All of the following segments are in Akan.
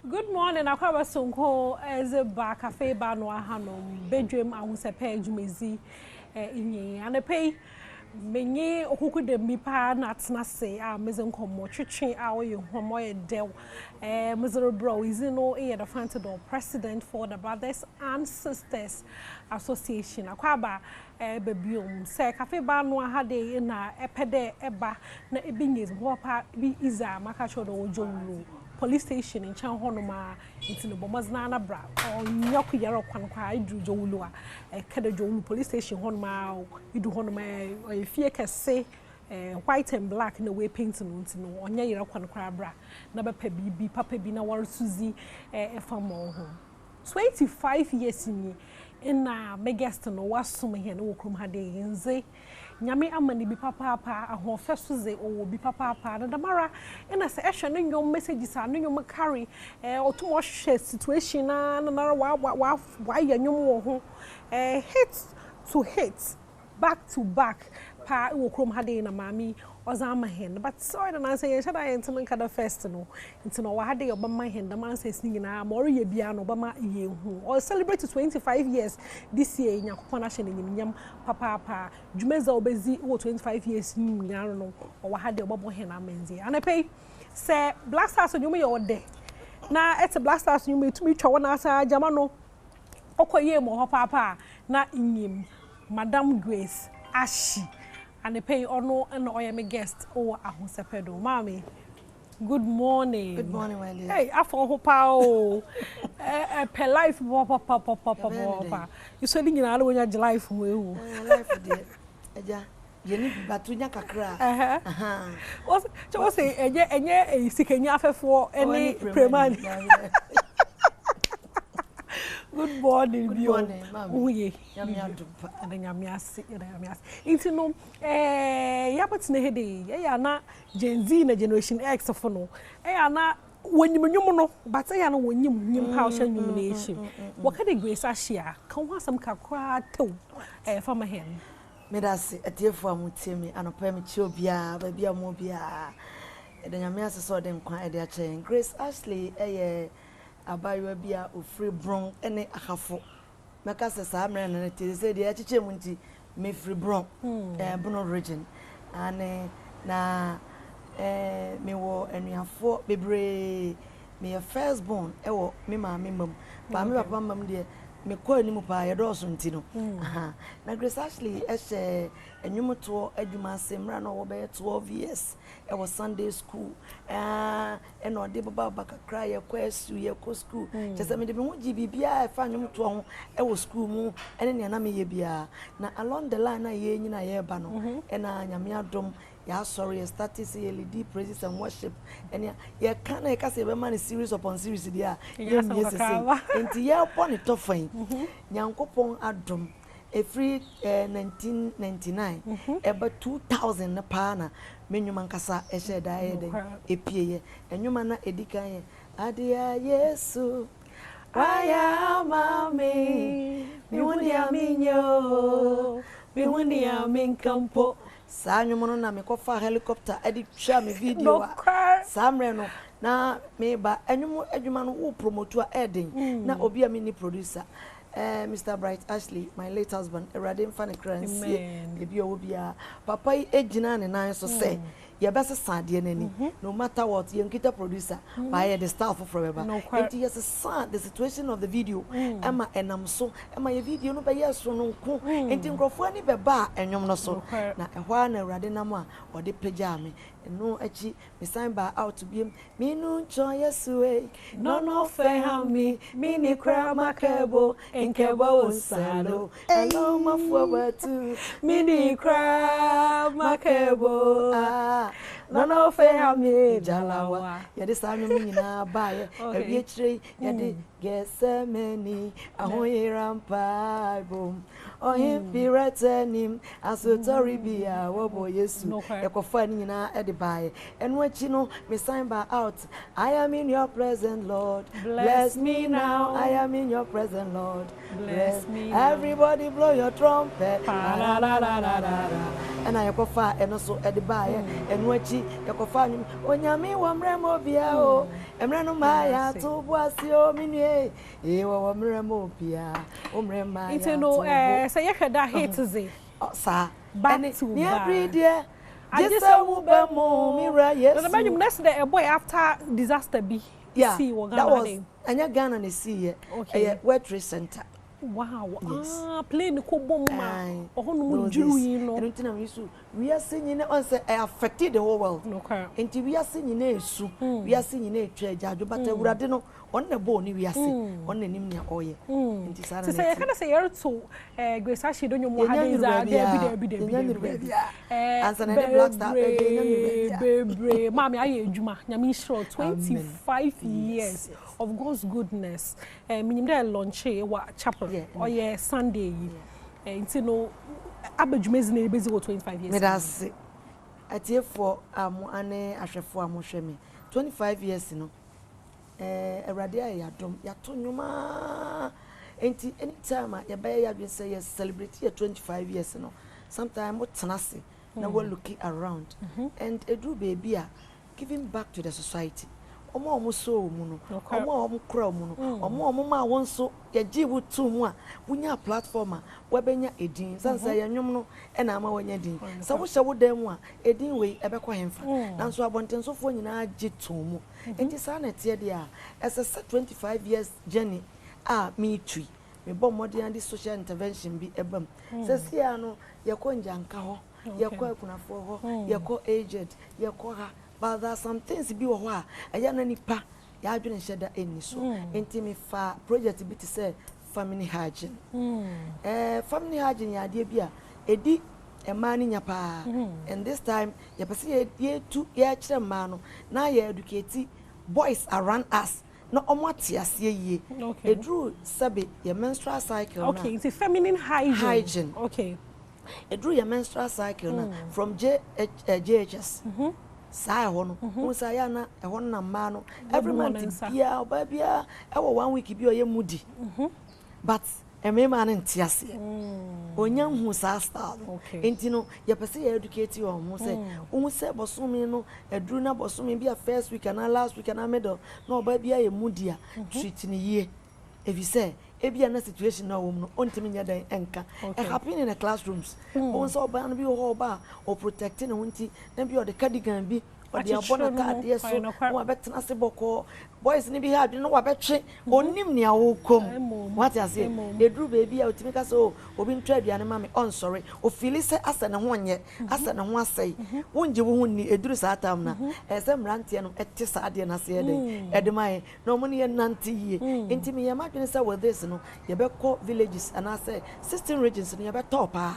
Good morning, Akwaaba Sonko ɛdze ba cafe ba no ahanom bedwam ahosɛpɛ dwumadzi nye anɔpa yi menye okukudam bi paa na atena ase a medze nkɔmmɔ twetwe a ɔyɛ huam ɔyɛ dɛw medze rebrɛ wo. Edzi no yɛ the Fantidor president for the Brothers and Sisters Association. Akwaaba Ba bio, sɛ cafe bar no aha dei na epɛ dɛ eba na ebenya edziban papa bi idzi a, maka akyerɛ wo dɛ ɔwɔ Jowuro Police Station nkyɛn hɔnom ara, ntsi no bɔ mbɔdzen ara na bra. Ɔnnyɛ koyar kwan koraa, idur Jowulu a, eka dɛ Jowulu Police Station hɔnom ara, idu hɔnom a, ɔyɛ fie kɛse, white and black na woepaint no ntsi no ɔnnyɛ yer kwan koraa bra na bɛpɛ biribi papa bi na woara so dzi fa ma woho. 25 years nyi nna me guest no ɔasom hɛn wɔ kurom ha dɛ ndze Nyame ama no bi papaapa, ahoɔfɛ so dze ɔwɔ bi papaapa na dɛmara nna sɛ ehwɛ no ndwom messages a no ndwom carry eh otum ɔhwɛ situation no ara na noara ɔayɛ ndwom wɔ ho eh hit to hit. Back to back paa wɔ kurom ha dei na maame yi ɔdze ama hɛn but ɔyɛ dɛ nansɛ yɛnnhyɛ da yɛnntse no nka dɛ first no ntsi na ɔwɔ ha dei ɔbɛma hɛn dɛm answers ne nyinaa ma ɔreyɛ biara no ɔbɛma yeehu. Ɔ celebrate 25 years this year yi Nyankopɔn ahyɛ no enyimnyam papaapa. Dwumadzi a obedzi wɔ 25 years no mu nyinara no ɔwɔ ha dei ɔbɔbɔ hɛn amandie. Anapa yi sɛ Black Stars ndwom yɛ ɔdɛ na etse Black Stars ndwom a etumi twa wo nan ase ara gyama no ɔkɔ yie mu wɔ hɔ paapa a na nyim Madam Grace Ashi anapa yi ɔno na ɔyɛ me guest wɔ ahosɛpɛ do. Maame, good morning. Good morning my dear. Hey, afɔ ho paa o. Ɛpɛ life pɔpɔpɔpɔpɔpɔ. Nso ne nyinaa na wonya gye life ho ehu. Life deɛ, agya. Yɛne bi but wonya kakra a. Kyɛ wo se ɛnyɛ ɛnyɛ sikanyi afɛfoɔ ɛne premani. Good morning bio. Good morning maame. Wo ye. Nyame adom pa. Yɛda Nyame ase yɛda Nyame ase. Nti no ɛɛ yɛabɛtena ha de yɛyɛ ana Gen Z na Generation X fo no ɛyɛ ana wɔnyim nnwom no but ɛyɛ ana wɔnyim nyimpa a ɔhyɛ nnwom no ekyir. Wɔka dɛ Grace Ashie a ka wo ho asɛm kakra tew ɛɛ fa ma hɛn. Medase atiefo a motie me anɔpa yi mekyia obiara baabi a mowɔ biara yɛda Nyame ase sɛ ɔde nkwa de akyɛ yɛn Grace Ashley yɛ abaayewa bi a ofiri Brong ne Ahafo mɛka sɛ saa mmerɛ no te sɛ deɛ yɛakyekyɛ mu nti mefiri Brong eh, Bono region ane na eh, mewɔ anuafoɔ bebree meyɛ first born wɔ me maame mma mu paa me papa mma mu deɛ mekɔ anim paa yɛdɔɔso nti no aha na Grace Ashley hyɛ nnwomtoɔ adwuma ase mmerɛ na ɔwɔ bɛyɛ 12 years ɛwɔ Sunday school ɛna ɔde baba kakra yɛkɔ asu yɛkɔ school kyɛ sɛ mede me ho gye biribiara ɛfa nnwomtoɔ ho ɛwɔ school mu ɛne nea na meyɛ biara na along the line na yɛnyina yɛreba no ɛna Nyame adom Yɛasɔre, yɛ starte sɛ yɛ leadi praises and worship ɛne yɛka na yɛka sɛ yɛbɛma no series upon series deɛ a yɛnwie sesei. Nti yɛrebɔ ne tɔfa yi, Nyankopɔn adom, ɛfiri 1999 ɛba 2000 no paa na me nnwom ankasa ɛhyɛɛ da ɛyɛ dɛn ɛpieeɛ. Nnwom a na ɛdi kan yɛ Adeɛ a Yesu wayɛ ama me, mehu nea menyɛ o, mehu nea menka mpo. Saa nnwom no na mekɔfaa helicopter de twaa me video a saa mmerɛ no na meba nnwom adwuma no wo promote a ɛyɛ den na obi a menni producer eh, Mr. Bright Ashley my late husband Awurade mfa ne kra nsie baabi a ɔwɔ biara papa yi gyinaa ne nan so sɛ yɛbɛsesa adeɛ no ani no matter what yɛnkita producer baa yɛde style foforɔ bɛba nti yɛsesa the situation of the video ɛma ɛnam so ɛma yɛ video no bɛyɛ sononko nti nkurɔfoɔ ani bɛbaa ɛnwom no so na ɛhɔ ara na Awurade nam a ɔde pagyaa me ɛno akyi mesan baa out biem menu nkyɔn Yesu ei nono fɛ ha mi mini kra makɛbo nkɛbɔ wo nsalo ɛno mafoɔ batu mini kra makɛbo nono fɛ ha mi jalawa yɛde saa nnwom no nyinaa baeɛ awie kyerɛ yi yɛde Gethsemane ahoyera mpaebɔ mu Ɔhen Pilato anim asotɔre bi a wɔbɔ Yesu yɛkɔfaa ne nyinaa de baeɛ ɛno akyi no mesan baa out I am in your presence Lord bless me now I am in your presence Lord bless me everybody blow your trumpet. Ɛna yɛkɔfaa ɛno so de baeɛ. Ɛno akyi yɛkɔfaa nnwom, Onyame wɔ mmerɛ ma obiara o, mmerɛ no mmaa yɛato bo ase o, me nua ei, ee wɔwɔ mmerɛ ma obiara, wo mmerɛ mmaa Nti yɛato no bo. sɛ yɛhwɛ da hit dze, Saa, back ɛne to nea back. bere deɛ, gye Agye sɛ sɛ wo wo ba ba mu, mu. me wura Na Yesu. dɛm nnwom no ɛsɛ dɛ ɛbɔe after disaster bi Yeah, sii wɔ that Ghana ha was, dɛn? ɛnyɛ Ghana na ɛsiiɛ, Okay. ɛyɛ World Trade Center. Wow, Yes. ah, plane kɔ bɔ mu ma Aye, ɔhɔnom those days. dwiriwii no. Ɛno nti na me so wiase nyina ɔn sɛ ɛ affected the whole world. Nokware. Nti wiase nyina esu, wiase nyina etwa agyaadwo, but Awurade no ɔno na ɛbɔɔ ne wiase, ɔno na nim nea ɔyɛ. Nti saa na Nti sɛ na yɛka ɛte. dɛ sɛ yɛreto Grace Ashley do nnwom wɔ ha Yɛnya dɛ nnuru dza baabi daabi a, daabi daabi yɛnya daabi nnuru daabi. baabi a. Ansa na yɛde Black Star bɛgye, yɛnya nnuru Bebree baabi a. bebree. Maame ayɛ adwuma. Nyame nhyira wo. Amen. 25 Yes, years yes. of God's goodness. Minyim dɛ launch wɔ chapel. Ɔyɛ Sunday yi. Nti no aba dwumadzi na yɛbɛdzi wɔ 25 years. Meda ase. Atiefoɔ a mo ane ahwɛfoɔ a mohwɛ me. 25 years no, Awurade ayɛ yɛn adom. Yɛato nnwom ara. Nti anytime a yɛbɛyɛ yɛn adwene sɛ yɛ celebrate yɛ 25 years no, sometimes wotena ase na wo look around. And ɛduru baabi a, giving back to the society. Wɔn a wɔn sɔɔ wo mu no, wɔn a wɔn kora wo mu no, wɔn a wɔn maa wo nso yɛgyee wo too mu a wonyaa platform a woabɛnya edin. Sane sɛ yɛn nnwom no na ama woanya din. Sɛ wohyɛ wo dan mu a, edin wei ɛbɛkɔ hemfa? Nanso abɔntensofoɔ nyinaa gye too mu. Enti saa na ɛteɛ deɛ a, ɛsɛ sɛ 25 years journey a meretu yi, mebɔ mmɔden ara de social intervention bi ba mu. Seesei ara no, yɛkɔ Ngyanka hɔ, yɛkɔ akunafoɔ hɔ, yɛkɔ aged, yɛkɔ ha. But there are some things bi wɔ hɔ a ɛyɛ na nipa yɛadwene nhyɛ da nni so. Nti mefa project bi te sɛ family hygiene. Family hygiene yɛ adeɛ bi a ɛdi mmaa no nya paa. And this time yɛpɛ sɛ yɛtu yɛkyerɛ mmaa no na yɛ educate boys around us na ɔmo ate aseɛ yie. Ɛduru sɛbe yɛ menstrual cycle no a. Okay, nti feminine hygiene. Hygiene. Ɛduru yɛ menstrual cycle no a, from J, JHS. Saa ɛhɔ no, wohu sɛ ayɛ a na ɛhɔ no na mmaa no every month biara ɔbaa biara ɛwɔ one week bi a ɔyɛ moody. But mmarima no nte aseɛ. Ɔnya nhu saa style no. Nti no yɛpɛ sɛ yɛ educate wɔn ho sɛ wohu sɛ bɔsome no aduru na bɔsome bi a first week anaa last week anaa middle na ɔbaa bi ayɛ moody a, treat no yie. Ɛfiri sɛ ebia na situation na ɔwɔ mu no ɔntumi nyɛ dɛn ɛnka. It happen in the classrooms. Wohu sɛ ɔbaa no bi wɔ hɔ ɔba a ɔprotect ne ho nti na bi ɔde cardigan bi ɔde abɔ n'ataadeɛ so na wabɛtena ase bɔkɔɔ. Boys no bi ha adwene na wabɛtwe, ɔnnim nea wokɔ mu. Wate aseɛ? Ɛduru baabi a ɔtumi ka sɛ o obi ntɔ aduane ma me, ɔnsɔre. Ɔfeeli sɛ asɛ ne ho nyɛ, asɛ ne ho asɛe. Wongye wo ho nni, ɛduru saa time no a, ɛsɛ sɛ mmeranteɛ no te saa adeɛ no ase yɛ dɛn? Ɛde ma yɛn na wɔn ne yɛn nante yie. Nti meyɛ m'adwene sɛ with this no, yɛbɛkɔ villages anaasɛ 16 regions no yɛbɛtɔɔ paa.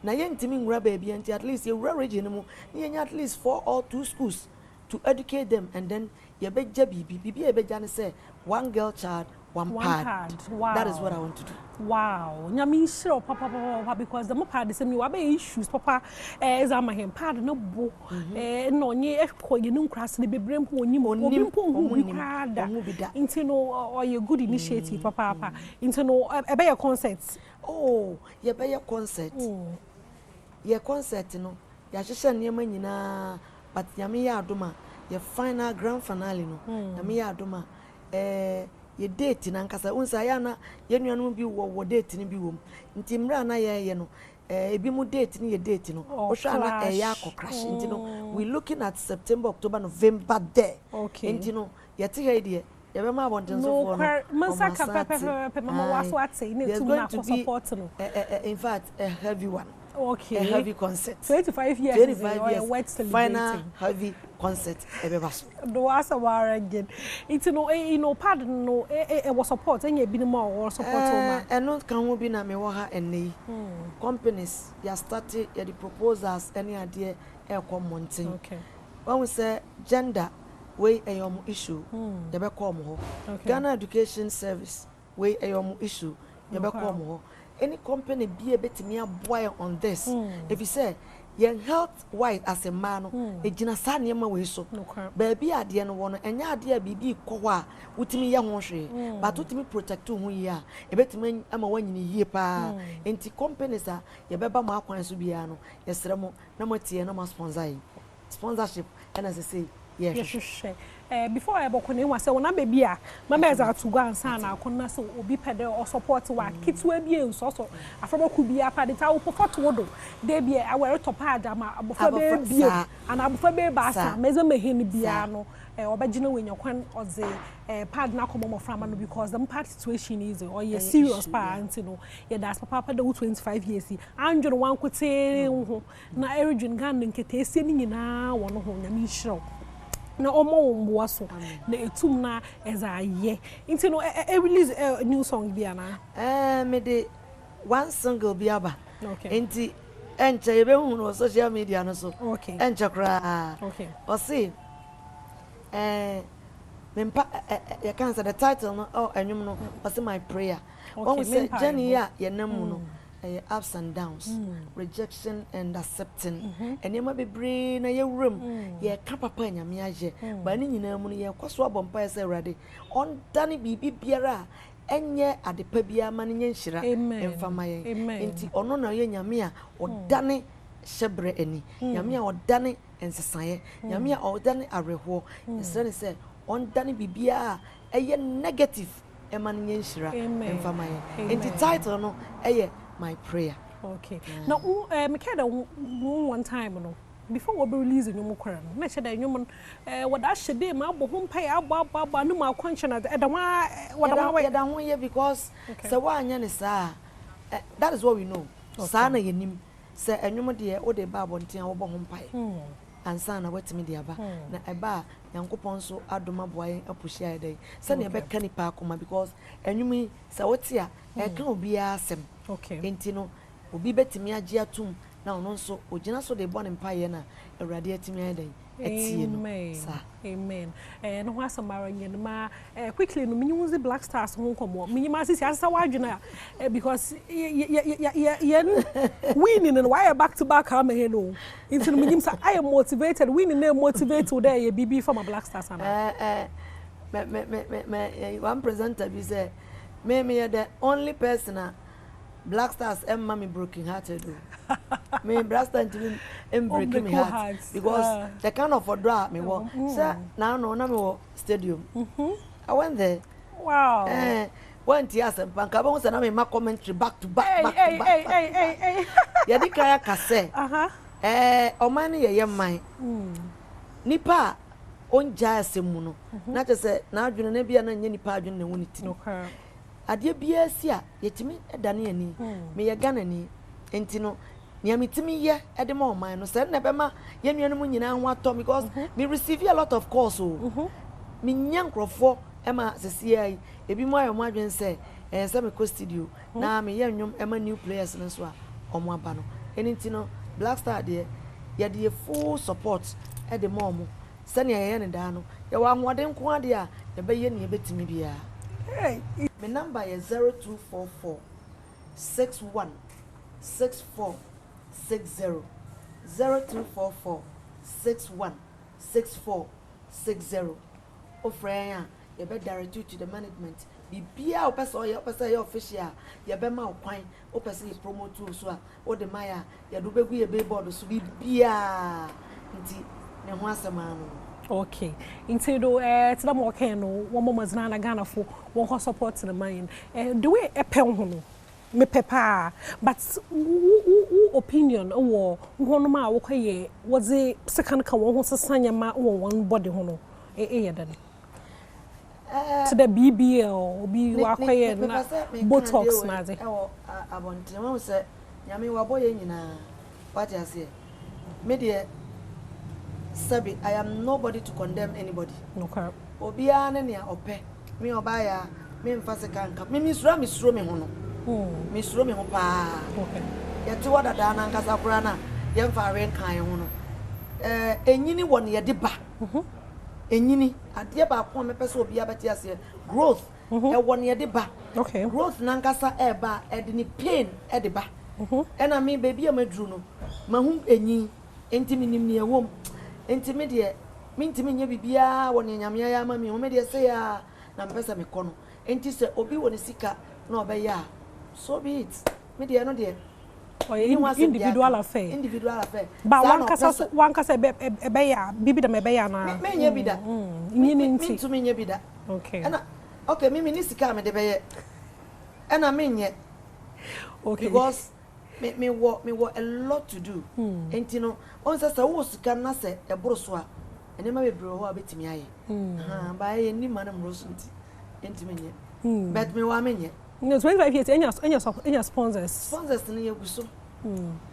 Na yɛntumi nwura baabi nti at least yɛwura region no mu na yɛnya at least 4 or 2 schools to educate them and then yɛbɛgya biribi. Biribi a yɛbɛgya ne sɛ one girl child, one One pad. pad. Wow. That is what I want to do. Wow. Nyame nhyira wo papa papa papa because the mo pad sɛ mi wabɛyɛ issues papa ɛdze ama hɛn pad no bo na ɔnye ɛkɔ yɛn nkuraase no bebree mpo onyim obi mpo nhu bi koraa da. Ɔnhu bi da. Nti no ɔyɛ good initiative papaapa. Nti no ɛbɛyɛ concert. Oh, yɛbɛyɛ concert. Yɛ concert no, yɛahyehyɛ nneɛma nyinaa, but Nyame yɛ adom a, yɛ final grand finale no, Nyame yɛ adom a, yɛ date no ankasa, wohu sɛ ayɛ a na yɛn nuanom bi wɔ wɔ date no bi wɔ mu. Nti mmerɛ a na yɛreyɛ no, ebi mu date no yɛ date no, wohwɛ a na ɛyɛ akɔ crash. Nti no, we looking at September, October, November there. Nti no, yɛte ha yi deɛ, yɛbɛma abɔntensofoɔ no, Nokware, ɔmo nsa ka asan ate. pɛpɛpɛpɛ mama waso ate na There's etum na going to akɔ be support no. a, in fact, a heavy one. A heavy concert. 25 years 25 is years. worth Final celebrating. heavy concert ɛbɛba so. No asɛm ara again. Nti no pad no ɛwɔ support ɛnyɛ ebinom a wɔwɔ support wɔn a. Ɛno ka ho bi na mewɔ ha ɛnnɛ yi. Companies yɛastarte yɛde proposals ne adeɛ ɛrekɔ mmɔnten. Wahu sɛ gender wei ɛyɛ ɔmo issue, yɛbɛkɔ ɔmo hɔ. Ghana Education Service wei ɛyɛ ɔmo issue, yɛbɛkɔ ɔmo hɔ. Any company bi a ebetumi aboa yɛn on this, ɛfiri sɛ Yɛn health wise as mmaa no, ɛgyina saa nneɛma wei so. Baabi a adeɛ no wɔ no, ɛnyɛ adeɛ a biribi rekɔ hɔ a wotumi yɛ ho hwee, but wotumi protect wo ho yie a, ɛbɛtumi ama woanyini yie paa. Nti companies a yɛbɛba mo akwan so biara no, yɛsrɛ mo na moatie yɛn na moasponsor yɛn. Sponsorship ɛna sesei yɛhwehwɛ. Yɛhwehwɛ eh before yɛbɔkɔ no ehu a sɛ wo number bi a mɛma yɛdze ato gua ansaana akɔ no na sɛ obi pɛ dɛ ɔsupport wo a ketsewa bi nsɔsɔ afraba kor biara paa de ntsi awo fa to wo do dɛ bi a awɔ erotɔ pad ama abofra bɛyɛ ebien anaa abofra bɛyɛ ebiasa ma edze bɛma hɛn biara no eh ɔbɛgye na oenya kwan ɔdze eh pad no akɔma mboframba no because dɛm pad situation yi dze ɔyɛ serious paa ntsi no yɛda ase papaapa dɛ wo 25 years yi anndwen wankotsee woho Na erodwen Ghana nketseesia no nyina hɔn ho, Nyame nhyira wo na ɔmma wo mboa so na etum na edze ayɛ. Ntsi no ɛ release new song bi anaa? Ɛɛ mede one single bi aba nti ɛnkyɛ yɛbɛhu no wɔ social media no so ɛnkyɛ koraa. Ɔse ɛɛ mempa ɛ yɛka no sɛ the title no ɔ ɛnwom no ɔse my prayer. Wahu sɛ journey yi a yɛnam mu no Ɛyɛ ups and downs, rejection and accepting. Nneɛma bebree na yɛwura mu. Yɛka papa a Nyame ayɛ. But ne nyinaa mu no, yɛkɔ so abɔ mpaeɛ sɛ Awurade, ɔndane biribi biara a ɛnyɛ ade pa biara ma no nyɛ nhyira mfa ma yɛn. Nti ɔno na ɔyɛ Nyame a ɔdane hyɛberɛ ani. Nyame a ɔdane nsesaeɛ. Nyame a ɔdane awerɛhoɔ. Yɛsrɛ no sɛ ɔndane biribiara a ɛyɛ negative ɛma no nyɛ nhyira mfa ma yɛn. Nti title no ɛyɛ My Prayer. Okay. Na wo eh, mekɛɛ dɛ wo one time no, before wɔbɛ release nnwom koraa no, na ɛhyɛ dɛ nnwom no eh, wɔde ahyɛ dɛ mu abɔ ho mpaeɛ, abɔ abɔ abɔ, ano mu akɔnkyɛ na ɛda ho ara, wɔda ho ara. Yɛda ho yɛ because sɛ woanyɛ no saa a, that is what we know. Saa na yɛnim. Sɛ nnwom deɛ wode ba abɔnten a wobɔ ho mpaeɛ. ansa na watumi de aba na ɛba a Nyankopɔn nso adom aboa yɛn apushi ayɛ dɛn sɛnea ɛbɛka nipa akoma because ɛnwom yi sɛ wote a ɛka obiara asɛm nti no obi bɛtumi agye atum na ɔno nso ogyina so de bɔ ne mpaeɛ na Awurade atumi ayɛ dɛn atie no saa. Amen. Eh, no ho asɛm ara nyɛ no ma eh, quickly no menye wo dzi Black Stars ho nkɔmmɔ. Menye ma sisi asesa w'adwene a eh, because yɛn winning no wayɛ back to back ama hɛn o. Nti no menyim sɛ ayɛ motivated, winning no motivate wo dɛ yɛ biribi fa ma Black Stars ana? Eh, eh, me, me, me, me, me, one presenter bi sɛ me meyɛ the only person a Black Stars ɛmma me broken hearted o. Me Black Stars ntumi mbreak me heart because uh. the kind of ɔdɔ a mewɔ sɛ naano na mewɔ stadium. Mm-hmm. I went there. Wow. Eh, wantie asɛmpa nka bɛhu sɛ na mema commentary back to back back to back. Hey, hey, hey, Yɛde kan aka sɛ eh, ɔman no yɛyɛ man. Mm. Nipa a ɔngyae asɛm mu no mm-hmm. na kyerɛ sɛ n'adwene no bia na nyɛ nipa adwene na ɛwɔ ne tirim. Adeɛ biara si a, yɛtumi dane yɛn ani. Meyɛ Ghanani, nti no, nea metumi yɛ de ma ɔman no, sɛ ɛno na ɛbɛma yɛn nuanom nyinaa ho atɔ because me receive a lot of calls o. Menya nkurɔfoɔ ma seesei yi, ebinom ayɛ wɔn adwene sɛ ɛyɛ sɛ mekɔ studio na meyɛ nnwom ma new players no nso a wɔaba no. Ɛno nti no, Black Star deɛ, yɛde yɛn full support de ma wɔn. Sɛnea yɛyɛ no daa no, yɛwɔ ahoɔden nko ara de a, yɛbɛyɛ nea yebetumi biara. Me namba yɛ 0244 61 64 60, 0244 61 64 60. Wofrɛ yɛn a, yɛbɛ direct you to the management. Biribiara a wopɛ sɛ ɔyɛ, wopɛ sɛ ɛyɛ official a, yɛbɛma wo kwan. Wopɛ sɛ yɛ promote wo nso a, wode ma yɛ a, yɛde wo bɛgu yɛ billboard so, biribiara nti ne ho asɛm ara no no. Okay, nti do eh, tse dɛ ma ɔkɛɛ no, wɔmmɔ mbɔdzen ara na Ghanafo wɔnkɔ support no ma hɛn. Eh, the way epɛ woho no, mepɛ paa, but wo wo wo opinion wɔ hɔnom a wɔkɔyɛ, wɔdze sekan ka hɔn ho sesa ndzɛmba wɔ hɔn body ho no, eyɛ dɛn? Tse dɛ BBL, obi ɔakɔyɛ na botox na adze. Ɛwɔ abɔnten wahu sɛ Nyame wabɔ yɛn nyinaa wate aseɛ me deɛ sɛbe I am nobody to condemn anybody obiara ne nea ɔpɛ me ɔbaa yaa me nfa sika nka me mesuro a mesuro me ho no mesuro me ho paa yɛte hɔ dadaa no ankasa koraa no a yɛmfa awe nka yɛn ho no ɛɛ enyini wɔ ne yɛde ba. Ɛnyini. Adeɛ baako a mɛpɛ sɛ obiara bɛte aseɛ, growth, ɛwɔ nea ɛde ba. Growth no ankasa ɛreba a, ɛde ne pain de ba. Ɛna me baabi a maduru no, mahu enyin, enti menim nea ɛwɔ mu. Enti me deɛ, mentumi nyɛ biribiara wɔ nea Nyame ayɛ ama me ho. Me deɛ sei ara na mepɛ sɛ mekɔ no. Enti sɛ obi wɔ ne sika na ɔbɛyɛ a, so be it. Me deɛ ɛno deɛ, Ɔyɛ menni ho asɛm biara individual ka. Affair. Individual affair. Ba Saa na ɔpɛ wankasa sɛ. So wankasa ɛbɛ ɛbɛyɛ a biribi dɛm ɛbɛyɛ anaa? Me menyɛ bi da. Me Nyini me nti. Mentumi nyɛ bi da. Ɛna okay, me menni sika a mede bɛyɛ. Ɛna menyɛ. Because me mewɔ mewɔ a lot to do. Enti no, wohu sɛ sɛ wowɔ sika na sɛ ɛboro so a, nneɛma bebree wɔ hɔ a wobɛtumi ayɛ. Ahaa, but yɛnni ma no mmoro so nti, yɛntumi nyɛ. But mewɔ a menyɛ. No, 25 years, enya enya enya sponsors. Sponsors no yɛgu so.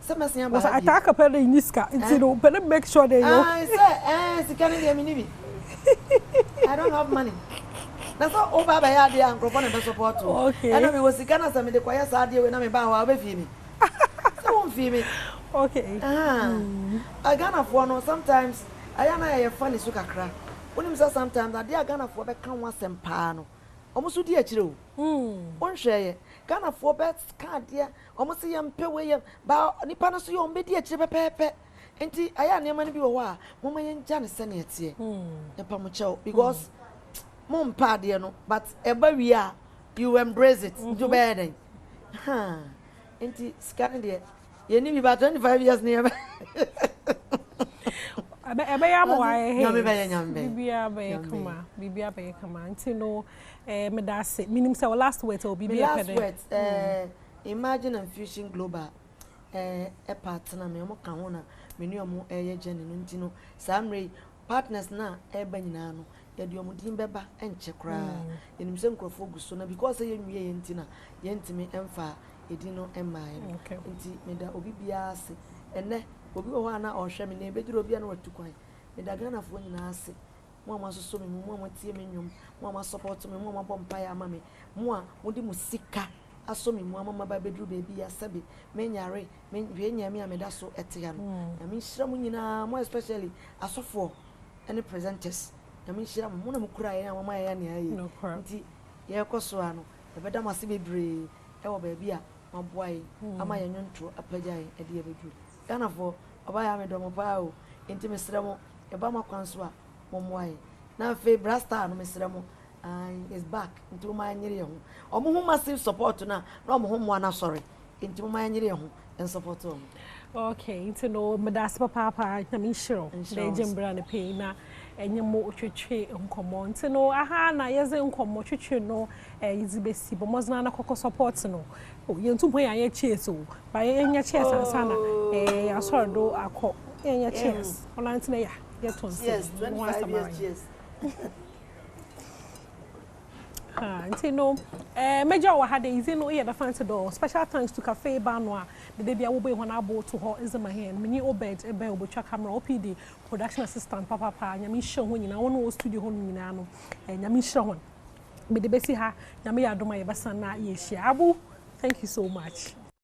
Sɛ mɛsen aba Wɔsɛ ha bio. ataa kapɛ dɛ nyi sika nti Eh? no pɛ dɛ make sure dɛ yɛ Ae sɛ eh sika no deɛ menni bi. I don't have money. Na sɛ woba abɛyɛ adeɛ a nkurɔfoɔ na ɛbɛ support wo. Ɛna mewɔ sika na sɛ mede kɔyɛ saa adeɛ wei na meba hɔ a wobɛfii me? Sɛ womfii me. Ahaa. Ghanafoɔ no sometimes ɛyɛ a na yɛyɛ funny so kakra. Wonim sɛ sometimes adeɛ a Ghanafoɔ bɛka ho asɛm paa no wɔn nso di akyire o. Wonhwɛeɛ. Ghanafoɔ bɛka adeɛ, wɔn se yɛmpɛ wei yɛm, but nipa no nso yɛ wɔn bɛdi akyire pɛpɛɛpɛ. Nti ayɛ a nneɛma no bi wɔ hɔ a momma yɛngya no sɛnea ɛteɛ. Yɛpa mo kyɛw because mompɛ adeɛ no but ɛba wie a you embrace it. Nti wobɛyɛ dɛn? Haa. Nti sika no deɛ yɛnni bi but 25 years no yɛbɛ. Ɛbɛyɛ ama wayɛ Nyame bɛyɛ, Nyame bɛyɛ. Biribiara bɛyɛ Nyame bɛyɛ. kama. Biribiara bɛyɛ kama. Nti no meda ase. Menim sɛ wo last words ɛwɔ Me biribi a ɛpɛ last dɛ. words Imagine and Fusion Global partner me, wɔn ka ho na me ne wɔn reyɛ journey no nti no saa mmerɛ yi partners no a ɛreba nyinaa no yɛde wɔn din bɛba nkyɛ koraa. Yɛnim sɛ nkurɔfoɔ gu so na because sɛ yɛnwie yɛ nti na yɛntumi mfa edin no mmaeɛ no. Nti meda obi biara ase. Ɛnnɛ obi wɔ hɔ a na ɔrehwɛ me na ɛbɛduru obi a na watu kwan. Meda Ghanafoɔ nyinaa ase. Mo a moasosɔ me mu, mo a moatie me nnwom, mo a moasɔpɔto me, mo a moabɔ mpaeɛ ama me, mo a mode mo sika asɔ me mu ama maba abɛduru baabi a sɛbe menyare, me hwee nyɛɛ me a meda so te ha no. Nyame nhyira mo nyinaa, mo especially asɔfoɔ ne presenters. Nyame nhyira mo, mo na mokura yɛn a moama yɛayɛ nea yɛayɛ yi. Nti yɛrekɔ so ara no, yɛbɛda mo ase bebree wɔ baabi a moaboa yɛn ama yɛn nnwontoɔ apagya yɛn de yɛn abɛduru. Ghanafoɔ, ɔbaeɛ a medɔ mo paa o, nti mesrɛ mo, yɛba mo akwan so a, mommoa yɛn. Na afei Bra Star no mesrɛ mo, ae, is back, nti momma yɛnyere yɛn ho. Wɔn ho massive support no a, na wɔn ho mmoa no asɔre, nti momma yɛnyere yɛn ho nsupporte wɔn. Okay, nti no meda ase papaapa, Nyame nhyira wo Nhyira dɛ wo egye nso. mber anapa yi na enye mo twetwe nkɔmbɔ. Ntsi no aha na yɛdze nkɔmbɔ twetwe no yɛdze besi. Bɔ mbɔdzen ara na kɔkɔ support no. Oh, yenntum mpo yɛannyɛ cheers o, but yɛnyɛ cheers ansaana yɛasɔr do akɔ. Yɛnyɛ cheers. Ɔno ara ntsi na yɛ yɛto nsa Cheers, yi, mo ho 25 asɛm years ara nye. cheers. Ha, nti no, mɛgya wɔ ha de, idzi no eyɛ bɛfa ntsi dɔ. Special thanks to Cafe Bano a dede bia wɔbue hɔn abow to hɔ dze ma hɛn. Menye Obed ebɛn obotwa camera, OPD production assistant papaapa. Nyame nhyira hɔn nyinaa, hɔn a wɔwɔ studio hɔ nom nyinaa no, Nyame nhyira hɔn. Mede besi ha, Nyame yɛ adom a yɛbɛsan na yɛahyia. Abu, thank you so much.